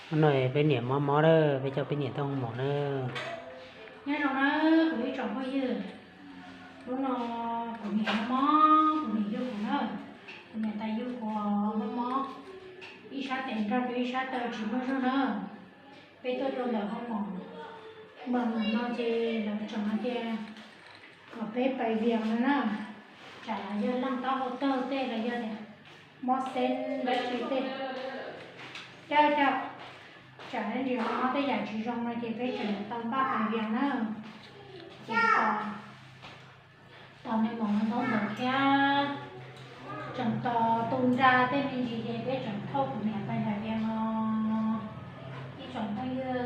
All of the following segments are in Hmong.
Hnub no peb niam mob mob na, peb coj peb niam tuaj hu mov na. Nyob zoo na kuv ib tsoom phooj ywg, hnub no kuv niam mob mob, kuv niam yug kuv na, kuv niam tais yug kuv mob mob, ib sab tes nrog rau ib sab taw tsis muaj zog na. Peb tuaj rau ntawm hoo mom, mas no ces lawv tseem hais tias kom peb pais Vias no na, tsam yog leej taub hau tawg tej los yog tias mob xeeb dab tsi tej. Coj coj, tsam ntsis ho mob tej yam tsis zoo no ces peb tseem tau npaj pais Vias na. Ces tos, tos nws mus ntaub ntawv thiab tseem tos tu nra tej me ntsis ces peb tseem thauj kuv niam pais nram Vias os ib tsoom phooj ywg.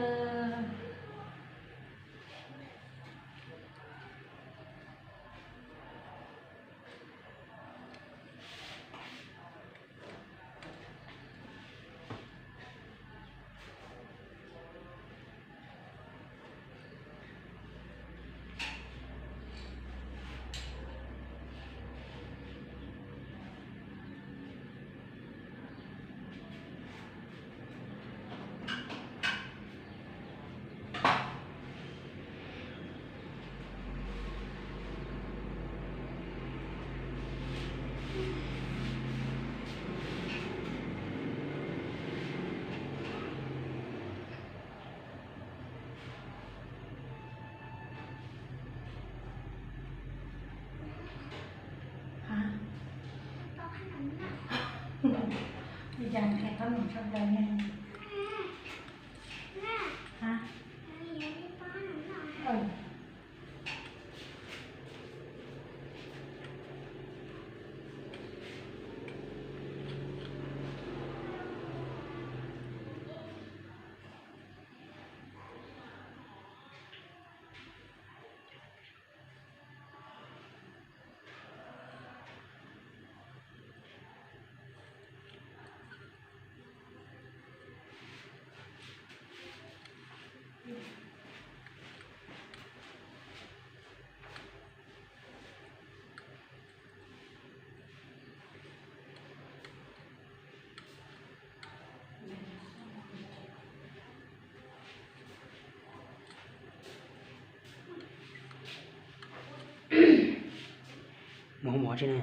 Mus hu mov tsi ne.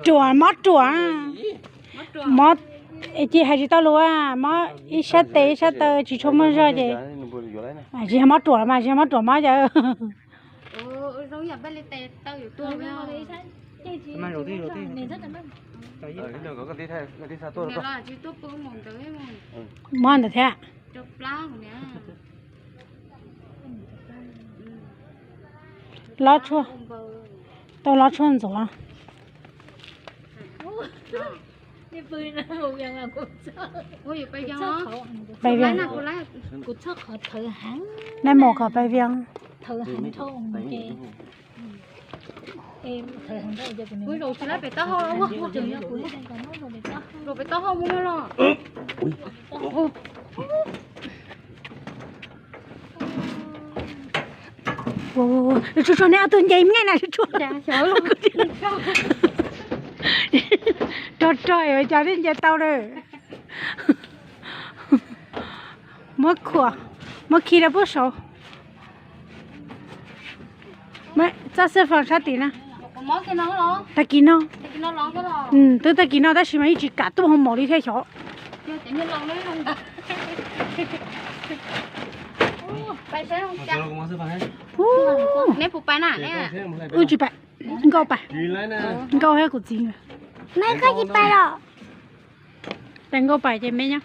Ruam, mob ruam. Mob, ces hais tsis tau lus, mob ib sab tes ib sab taw tsis tshua muaj zog ces tsis yog mob ruam los mas, tsis yog mob ruam mob yawg. Mob ntawd thiab. Lob tshuaj, tau lob tshuaj ntxuav. Pais Vias, naj mus kom pais Vias. Tsuag tsuag, neb ob tug nce me na, tsuag tsuag. Rog rog, cas thiaj nce tau lawm. Muab khuam, muab khi rau pub saud. Txoj xab fas sab tim na. Tag kis no, twb tag kis no tab sis mas yeej tsis kam tuaj hu mov li thiab xyov. Wb tsis pais, Nkauj pais, Nkauj thiab kuv txiv. Pais Nkauj pais ces me nyob.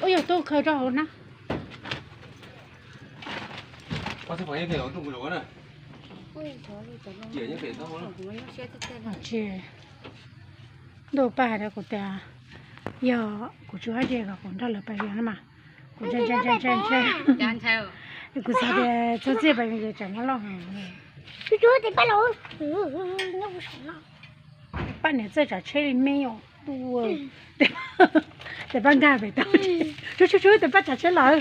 Ua yog tuaj khaws rau hauv na. Tsis, ntuj paj hais rau kuv tias, yog kuv tsis ua dab tsi los kuv nrog lawv pais Vias no mas, kuv ntshai ntshai ntshai ntshai ntshai, kuv xav tias txog txiaj pais Vias ces tsam muab loj heev. Paj niam txawj tsav tsheb li me os. Tes paj nkag pem tau, tsuj tsuj tsuj, tes paj tsav tsheb lawm.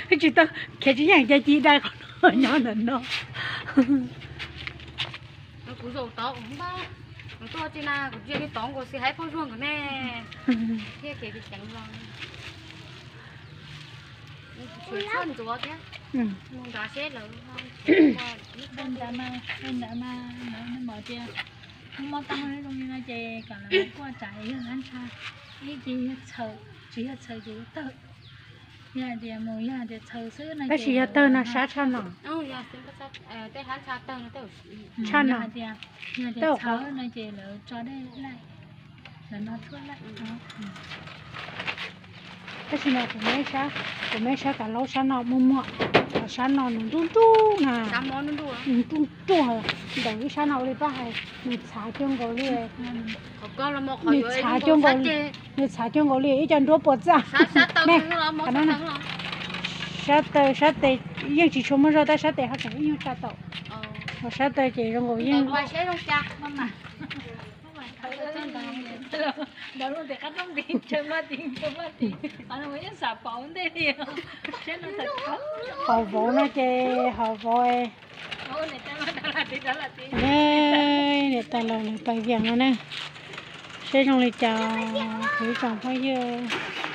Tsis tau, khiav tsis yeej, cas ci dai qhov no nyob ntawm no. Kuv zaum tod kuv npaj, kuv tuaj tsis na, kuv cia li tod nkaus xwb hais phooj ywg nkawd ne. Thiab kev ceev los, tshuav tshuaj ntxuav thiab, mus nrad seb lawv, ntawd mas, ntawd mas, ntawd tias, muaj tau zoo li no ces kom lawv kuaj tsam yog lab ntsha, ib ces yog txhaws, tsis yog txhaws ces yog tawg. Yog hais tias mus yog hais tias txhaws xwb no, tab sis yog tawg no sab tshaj no. Tshaj no, yog hais tias txhaws no ces lawv tso dej laij, lawv no tshuaj laij. Tab sis mas kuv, kuv muab sab kav laub sab no muag muag, ho sab no nws nruj nruj na, nws nruj nruj, ntawm ib sab no ua li paj hais, nws txhav cuag nkaus li, nws txhav cuag nkaus, nws txhav cuag nkaus li ib co nruab puas txaj. Sab taw sab tes yeej tsis tshua muaj zog tab sab tes ho tseem ib nyuag tsa tau, ho sab taw ces zoo nkaus yeej. Hauv vauv no ces hauv vauv, ne, niam tais laus lawv pais Vias no ne, seb zoo li cas, kuv ib tsoom phooj ywg.